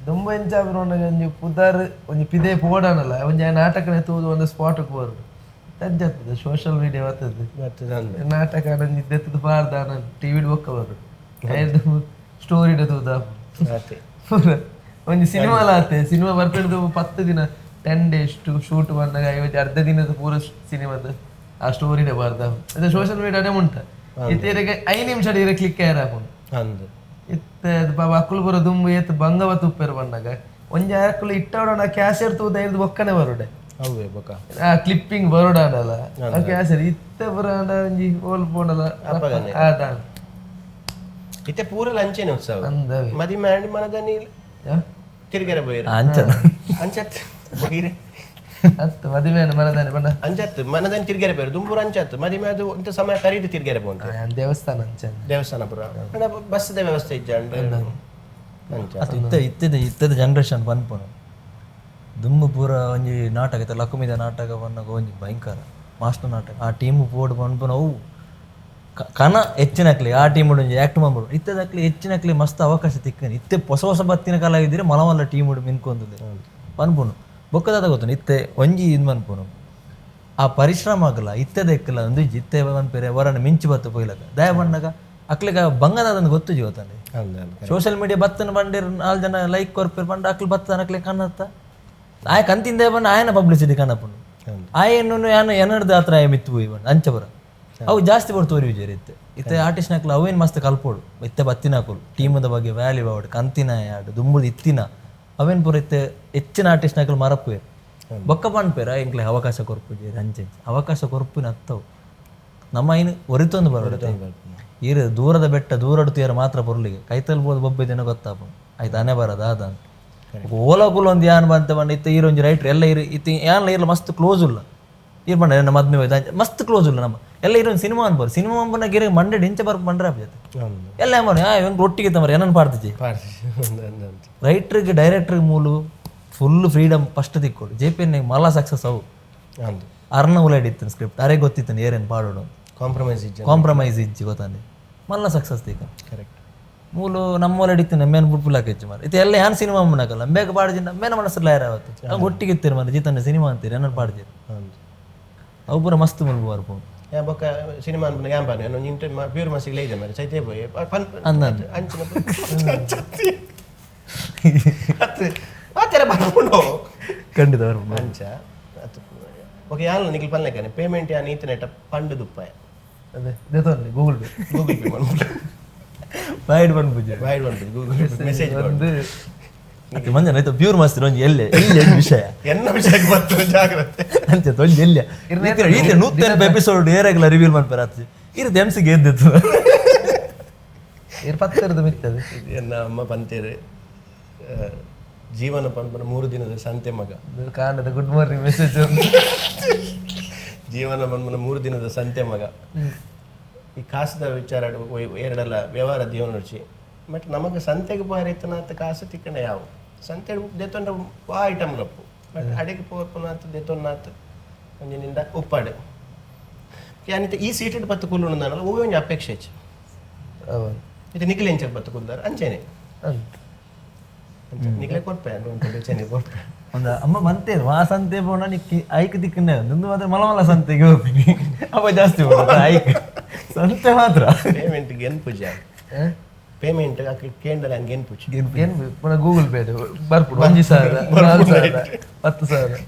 ದುಂಬು ಎಂಚ ಆಪುಂಡು ಒಂಜಿ ಪುದರ್ ಒಂಜಿ ಪಿದೆ ಪೋಡಾನಲ್ಲ ಒಂಜಿ ಆ ನಾಟಕನೆ ತೂದು ಒಂದು ಸ್ಪಾಟ್ ಬರೋಡು ಅಂಚ ಸೋಷಿಯಲ್ ಮೀಡಿಯಾ ಬರ್ತದೆ. ನಾಟಕ ಒಂಜಿ ದೆತ್ತದ ಪಾಡ್ದಾನ ಟಿವಿಡ್ ಬೊಕ್ಕ ಬರೋಡು ಸ್ಟೋರಿ ತೂದ ಒಂಜಿ ಸಿನಿಮಾ ಆತೆ ಸಿನಿಮಾ ಬರ್ಪಿಡ್ದು 10 ದಿನ 10 days to shoot ಬಂದಾಗ ಇವತ್ತು ಅರ್ಧ ದಿನದ ಪೂರ ಸಿನಿಮಾದ ಆ ಸ್ಟೋರಿನೇ ಬಾರ್ದ. ಅದೇ ಸೋಷಿಯಲ್ ಮೀಡಿಯಾನೇ ಉಂಟ ಇತ್ತೇರಿಗೆ 5 ನಿಮಿಷ ಇರ ಕ್ಲಿಕ್ ಆಯ್ರಾಪುಂಡು ಇತ್ತೆ ಪಾಪ ಅಕ್ಕುಲು ಪೂರ ದುಂಬು ಏತ್ ಬಂಗವ ತುಪ್ಪೆರ್ ಬಂದಾಗ ಒಂಜಿ ಅಕ್ಕುಲು ಇಟ್ಟವಡ ಕ್ಯಾಶಿಯರ್ ತೂದ ಇರ್ದು ಬೊಕ್ಕನೆ ಬರೋಡೆ ಆ ಕ್ಲಿಪ್ಪಿಂಗ್ ಬರೋಡಾಂಡಲ ಆ ಕ್ಯಾಶಿಯರ್ ಇತ್ತೆ ಪೂರ ಒಂಜಿ ಓಲ್ ಪೋಂಡಲ ಆದ ಇತ್ತೆ ಪೂರ ಲಂಚೇನೆ ಉತ್ಸವ ಮದಿಮೆ ಆಂಡ್ ಮನದನಿ ತಿರುಗರೆ ಪೋಯೆರ್ ಅಂಚನ ಅಂಚತ್ ಬಗೀರೆ ಅತ್ತು ಮದಿಮೆ ಮನದಾನಿ ಬಣ್ಣ ಅಂಚತ್ ಮನದನಿ ತಿರುಗರೆ ಪೋಯೆರ್ ದುಂಬುರ ಅಂಚತ್ ಮದಿಮೆ ಅದು ಇಂತ ಸಮಯ ಕರೀದು ತಿರುಗರೆ ಪೋಂತು ದೇವಸ್ಥಾನ ಅಂಚ ದೇವಸ್ಥಾನ ಪೂರ ಬಸ್ದ ವ್ಯವಸ್ಥೆ ಇಜ್ಜಾಂಡ್ ಅಂಚ ಇತ್ತೆ ಇತ್ತೆದ ಇತ್ತೆದ ಜನರೇಷನ್ ಪನ್ಪುನು ದುಂಬು ಪೂರ ಒಂಜಿ ನಾಟಕ ಇತ್ತೆ ಲಕುಮಿದ ನಾಟಕ ಪನ್ನಗ ಒಂಜಿ ಭಯಂಕರ ಮಾಸ್ಟರ್ ನಾಟಕ ಆ ಟೀಮ್ ಪೋಡು ಪನ್ಪುನ ಅವು ಕನ ಹೆಚ್ಚಿನಕ್ಲಿ ಆ ಟೀಮ್ ಒಂಜಿ ಆ್ಯಕ್ಟ್ ಮಾಡ್ಬೋದು ಇತ್ತದಕ್ಲಿ ಹೆಚ್ಚಿನಕ್ಲಿ ಮಸ್ತ್ ಅವಕಾಶ ತಿಕ್ಕನಿ ಇತ್ತೆ ಹೊಸ ಹೊಸ ಬತ್ತಿನ ಕಾಲ ಇದ್ದೀರಿ ಮಲ ಮಲ್ಲ ಟೀಮ್ ಮಿನ್ಕೊಂದಿದೆ ಪನ್ಪುನು ಬೊಕ್ಕದಾದ ಗೊತ್ತುಂಡು ಇತ್ತೆ ಒಂಜಿ ಇದು ಮನ್ಪುನು ಆ ಪರಿಶ್ರಮ ಆಗಲ್ಲ ಇತ್ತೆದ ಎಕ್ಕಲ್ಲ ಒಂದು ಇತ್ತೆ ಪನ್ಪೇರೆ ವರನ ಮಿಂಚು ಬತ್ತು ಪೊಯ್ಲಕ ದಯ ಬಣ್ಣಗ ಅಕ್ಲಿಗ ಬಂಗದಾದಂದು ಗೊತ್ತು ಜೀವತಾನೆ ಸೋಷಿಯಲ್ ಮೀಡಿಯಾ ಬತ್ತನ ಬಂಡಿರ್ 4 ಜನ ಲೈಕ್ ಕೊರ್ಪೇರ್ ಬಂಡ ಅಕ್ಲು ಬತ್ತನ ಅಕ್ಲೆ ಕಣ್ಣತ್ತ ಆಯ ಕಂತಿಂದ ಬಂಡ ಆಯನ ಪಬ್ಲಿಸಿಟಿ ಕಣ್ಣಪ್ಪನು ಆಯನು ಯಾನ ಎನರ್ದ ಹತ್ರ ಆಯ ಮಿತ್ತು ಪೋಯಿ ಬಂಡ ಅಂಚ ಬರ ಅವು ಜಾಸ್ತಿ ಬರ್ತವೆ ವಿಜಯ್ ಇತ್ತೆ ಇತ್ತೆ ಆರ್ಟಿಸ್ಟ್ ನಕ್ಲು ಅವೇನು ಮಸ್ತ್ ಕಲ್ಪೋಡು ಇತ್ತೆ ಬತ್ತಿನಕುಲು ಟೀಮದ ಬಗ್ಗೆ ವ್ಯಾಲ್ಯೂ ಆವಡು ಕಂತಿನ ಯಾಡು ದುಂಬುದು ಇತ್ತಿನ ಅವೇನು ಪೂರ ಇತ್ತೆ ಹೆಚ್ಚಿನ ಆರ್ಟಿಸ್ಟ್ ನಕಲು ಮರಪುವೆ ಬೊಕ್ಕ ಪನ್ಪೇರ ಎಂಕ್ಲೆ ಅವಕಾಶ ಕೊರ್ಪುಜಿ ಅಂಚೆ ಅವಕಾಶ ಕೊರ್ಪುನ ಅತ್ತವು ನಮ್ಮ ಐನು ಒರಿತೊಂದು ಬರೋಡು ಈರು ದೂರದ ಬೆಟ್ಟ ದೂರಡು ತೀರ ಮಾತ್ರ ಪೊರ್ಲಿಗೆ ಕೈತಲ್ಬೋದು ಬೊಬ್ಬೆ ದಿನ ಗೊತ್ತಾಪ ಆಯ್ತು ಅನೆ ಬರದ ಅದ ಓಲಕುಲು ಒಂದು ಯಾನ್ ಬಂತ ಬಂಡ ಇತ್ತೆ ಈರೊಂಜಿ ರೈಟ್ರ್ ಎಲ್ಲ ಇರು ಇತ್ತೆ ಯಾನ್ಲ ಇರ್ಲ ಮಸ್ತ್ ಕ್ಲೋಸ್ ಉಲ್ಲ ಈರ್ ಬಂಡ ನಮ್ಮ ಮದ್ಮೆ ಹೋಯ್ತು ಮಸ್ತ್ ಕ್ಲೋಸ್ ಉಲ್ಲ ನಮ್ಮ ಎಲ್ಲ ಇರೋದು ಸಿನಿಮಾ ಅನ್ಬೋದು ಸಿನಿಮಾ ಅಂಬನ ಗಿರಿ ಮಂಡೆ ಡಿಂಚ ಬರ್ಪ ಬಂಡ್ರೆ ಜೊತೆ ಎಲ್ಲ ಏಮನ್ ಇವಂಗೆ ರೊಟ್ಟಿಗೆ ತಮರ ಏನನ್ನು ಪಾಡ್ತಿಜಿ ರೈಟ್ರಿಗೆ ಡೈರೆಕ್ಟ್ರಿಗೆ ಮೂಲು full freedom first ತಿಕ್ಕೋಡು J P N ಮಲ್ಲ ಸಕ್ಸಸ್ ಅವು ಅರ್ನ ಉಲೈಡ್ ಇತ್ತು ಸ್ಕ್ರಿಪ್ಟ್ ಅರೆ ಗೊತ್ತಿತ್ತು ಏರೇನು ಪಾಡೋಡು ಕಾಂಪ್ರಮೈಸ್ ಇಜ್ಜಿ ಕಾಂಪ್ರಮೈಸ್ ಇಜ್ಜಿ ಗೊತ್ತಾನೆ ಮಲ್ಲ ಸಕ್ಸಸ್ ತಿಕ್ಕ ಕರೆಕ್ಟ್ ಮೂಲು ನಮ್ಮ ಒಲೈಡ್ ಇತ್ತು ಮೇನ್ ಬುಡ್ಪುಲಾಕ ಹೆಚ್ಚು ಮಾರ ಇದು ಎಲ್ಲ ಯಾನ್ ಸಿನಿಮಾ ಮುನ್ನಕಲ್ಲ ಬೇಗ ಪಾಡ್ಜಿನ ಮೇನ ಮನಸ್ಸಲ್ಲ ಯಾರಾವತ್ತು ಹಂಗೆ ಒಟ್ಟಿಗೆ ಇತ್ತೀರಿ ಮಾರ ಜೀತನ ಸಿನಿಮಾ ಅಂತೀರಿ ಏನನ್ನು ಪಾಡ್ಜಿರಿ ಅವು ಪೂರ ಮಸ್ತ್ ಮುಲ್ಬು ಬರ್ಪು ಯಾ ಬೊಕ್ಕ ಸಿನಿಮಾ ಅನ್ಪುನ ಯಾಂಪಾನೆ ಒಂಜಿ ಪ್ಯೂರ್ ಮಸ್ಸಿಗೆ ಲೈದೆ ಮಾರೆ ಚೈತೆ ಪೋಯೆ ಅಂಚಿನ ಆತರ ಬರ್ಪುಂಡು ಖಂಡಿತ ಬರ್ಪುಂಡು ಅಂಚ ಓಕೆ ಯಾನ್ ನಿಖಲ್ ಪನ್ಲೆಕ್ಕನೆ ಪೇಮೆಂಟ್ ಯಾನ್ ಈತನೆಟ ಪಂಡು ದುಪ್ಪಾಯ ಅದೇ ದೇತೊಂದು Google pay Google pay ಮನ್ಪುಂಡು ಬಾಯ್ಡ್ ಪನ್ಪುಜಿ ಬಾಯ್ಡ್ ಪನ್ಪುಜಿ Google pay message ಒಂದು ಮಂಜನ ಆಯ್ತು ಪ್ಯೂರ್ ಮಸ್ತ್ ಒಂಜಿ ಎಲ್ಲೆ ಎಲ್ಲೆ ವಿಷಯ ಎನ್ನ ವಿಷಯಕ್ಕೆ ಬತ್ತು ಜಾಗ್ರತೆ ಅಂಚೆ ಒಂಜಿ ಎಲ್ಲೆ ಈತ 180 ಎಪಿಸೋಡ್ ಏರಾಗಲ ರಿವೀಲ್ ಮನ್ಪೆರ್ ಆತು ಇರ್ದು ಎಮ್ಸಿಗೆ ಎದ್ದಿತ್ತು ಇರ್ ಪತ್ತೆರ್ದು ಮಿತ್ತದು ಎನ್ನ ಅಮ್ಮ ಪಂತೇರು ಜೀವನ ಪನ್ಪನ 3 ದಿನದ ಸಂತೆ ಮಗ ಕಾಣದ good morning message ಜೀವನ ಪನ್ಪನ 3 ದಿನದ ಸಂತೆ ಮಗ ಈ ಕಾಸದ ವಿಚಾರ ಎರಡಲ್ಲ ವ್ಯವಹಾರ ಜೀವನ ರುಚಿ ಬಟ್ ನಮಗೆ ಸಂತೆಗೆ ಪೋಯರಿತ್ತನಾತ ಕಾಸು ತಿಕ್ಕಂಡ ಯಾವ ಸಂತೆ ದೇತೊಂಡ ವಾ ಐಟಮ್ ಲಪ್ಪು ಬಟ್ ಅಡಿಗೆ ಪೋರ್ಪುನಾತ್ ದೇತೊನ್ನಾತ್ ಒಂಜಿ ನಿಂದ ಉಪ್ಪಾಡು ಯಾನಿತ ಈ ಸೀಟೆಡ್ ಬತ್ತು ಕುಲ್ಲುಂಡಾನಲ್ಲ ಒವ್ವೆ ಒಂಜಿ ಅಪೇಕ್ಷೆ ಹೆಚ್ಚು ಇದು ನಿಖಿಲ್ ಎಂಚರ್ ಬತ್ತು ಕುಲ್ದಾರ ಅಂಚೆನೆ ನಿಖಿಲೆ ಕೊರ್ಪೆ ಅಂಚೆನೆ ಕೊರ್ಪೆ ಒಂದು ಅಮ್ಮ ಮಂತೇರು ಆ ಸಂತೆ ಪೋಣ ನಿಕ್ಕಿ ಐಕ್ ದಿಕ್ಕನೆ ನಿಂದು ಮಾತ್ರ ಮಲ ಮಲ ಸಂತೆಗೆ ಹೋಗ್ತೀನಿ ಅಪ್ಪ ಜಾಸ್ತಿ ಹೋಗೋದು ಐಕ್ ಸಂತೆ ಮಾತ್ರ ಪೇಮೆಂಟ್ ಗೆನ್ಪುಜ ಪೇಮೆಂಟ್ ಅಕ್ಲು ಕೇಂದ್ರ ಗೆನ್ಪುಜಿ ಏನು ಪುನಃ ಗೂಗಲ್ ಪೇ ಬರ್ಪುಡು 1,000 4,000 10,000.